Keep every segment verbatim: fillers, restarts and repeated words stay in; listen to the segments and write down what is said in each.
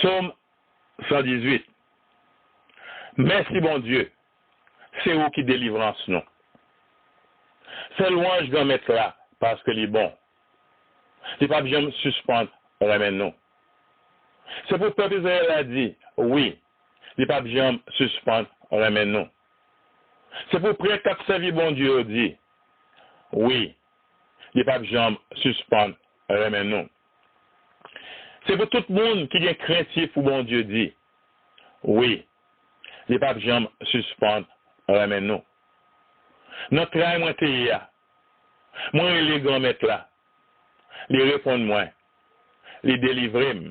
Sòm san dizuit. Mèsi, Bondye, se ou ki delivrans nou. Fè lwanj Granmèt la, paske li bon. Li p ap janm sispann renmen nou. Se pou pèp Izrayèl la di, wi, li p ap janm sispann renmen nou. Se pou prèt k ap sèvi Bondye yo di, wi, li p ap janm sispann renmen nou. Se pou tout moun ki gen krentif pou Bondye di, wi, li p ap janm sispann renmen nou. Nan tray mwen te ye a, mwen rele Granmèt la, li reponn mwen, li delivre m.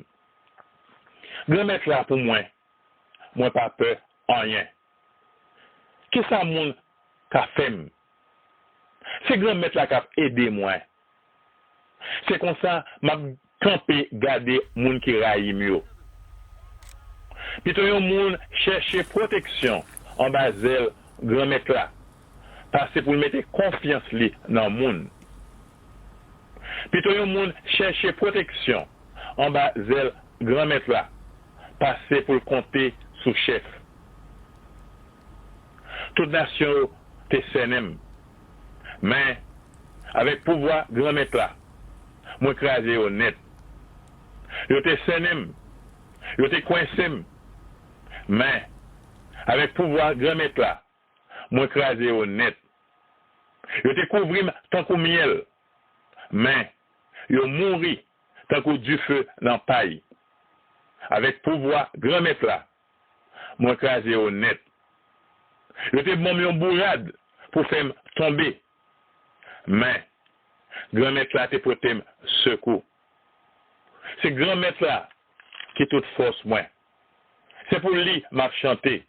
Granmèt la pou mwen, mwen pa pè anyen. Kisa moun ka fè m? Se Granmèt la k ap ede mwen. Se konsa m ap kanpe gade moun ki rayi m yo. Pito yon moun chèche pwoteksyon anba zèl Granmèt la, pase pou l mete konfyans li nan moun. Pito yon moun chèche pwoteksyon anba zèl Granmèt la, pase pou l konte sou chèf. Tout nasyon yo te sènen m. Men, avèk pouvwa Granmèt la, mwen kraze yo nèt. Yo te sènen m, yo te kwense m. Men, avèk pouvwa Granmèt la, mwen kraze yo nèt. Yo te kouvri m tankou myèl. Men, yo mouri tankou dife nan pay. Avèk pouvwa Granmèt la, mwen kraze yo nèt. Yo te ban m yon bourad pou fè m tonbe. Men, Granmèt la te pote m sekou. Se Granmèt la ki tout fòs mwen. Se pou li m ap chante.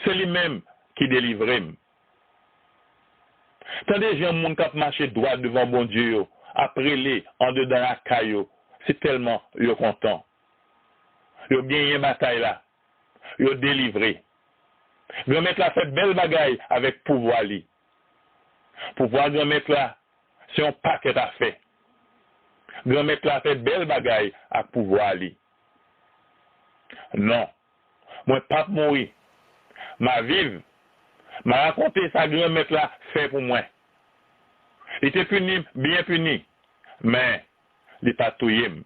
Se li menm ki delivre m. Tande jan moun k ap mache dwat devan Bondye yo ap rele andedan lakay yo, se tèlman yo kontan. Yo genyen batay la, yo delivre. Granmèt la fè bèl bagay avèk pouvwa li. Pouvwa Granmèt la, se yon pakèt afè. Granmèt la fè bèl bagay ak pouvwa li. Non, mwen p ap mouri. M a viv. M a rakonte sa Granmèt la fè pou mwen. Li te pini m byen pini, men li pa touye m.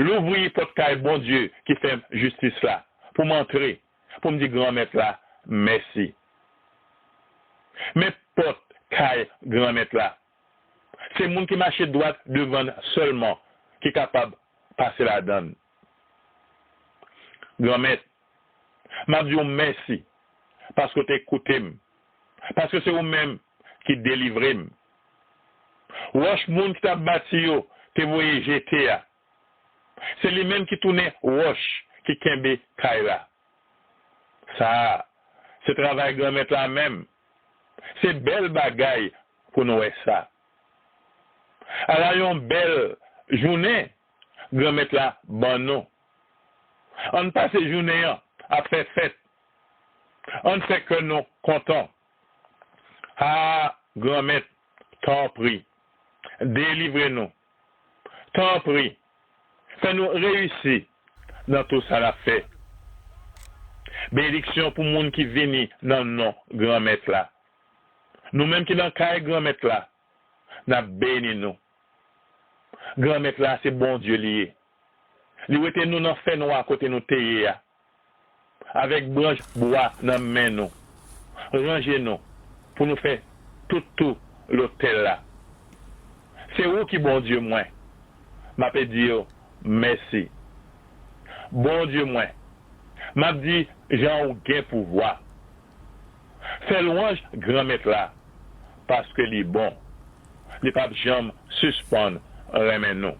Louvri pòt kay Bondye ki fè m jistis la pou m antre, pou m di Granmèt la mèsi. Men pòt kay Granmèt la. Se moun ki mache dwat devan l sèlman ki kapab pase ladan l. Granmèt, m ap di w mèsi paske w te koute m, paske se ou menm ki delivre m. Wòch moun ki t ap bati yo te voye jete a, se li menm ki tounen wòch ki kenbe kay la. Sa a, se travay Granmèt la menm. Se bèl bagay pou nou wè sa. Ala yon bèl jounen Granmèt la ban nou. Ann pase jounen an ap fè fèt. Ann fè kè nou kontan. A, Granmèt, tanpri, delivre nou. Tanpri, fè nou reyisi nan tou sa n ap fè. Benediksyon pou moun ki vini nan non Granmèt la. Nou menm ki nan kay Granmèt la, n ap beni nou. Granmèt la se Bondye li ye. Li wete nou nan fènwa kote nou te ye a. Avèk branch bwa nan men nou, ranje nou pou nou fè tout tou lotèl la. Se ou ki Bondye mwen. M ape di w mèsi. Bondye mwen, m ap di jan ou gen pouvwa. Fè lwanj Granmèt la, paske li bon. Li p ap janm sispann renmen nou.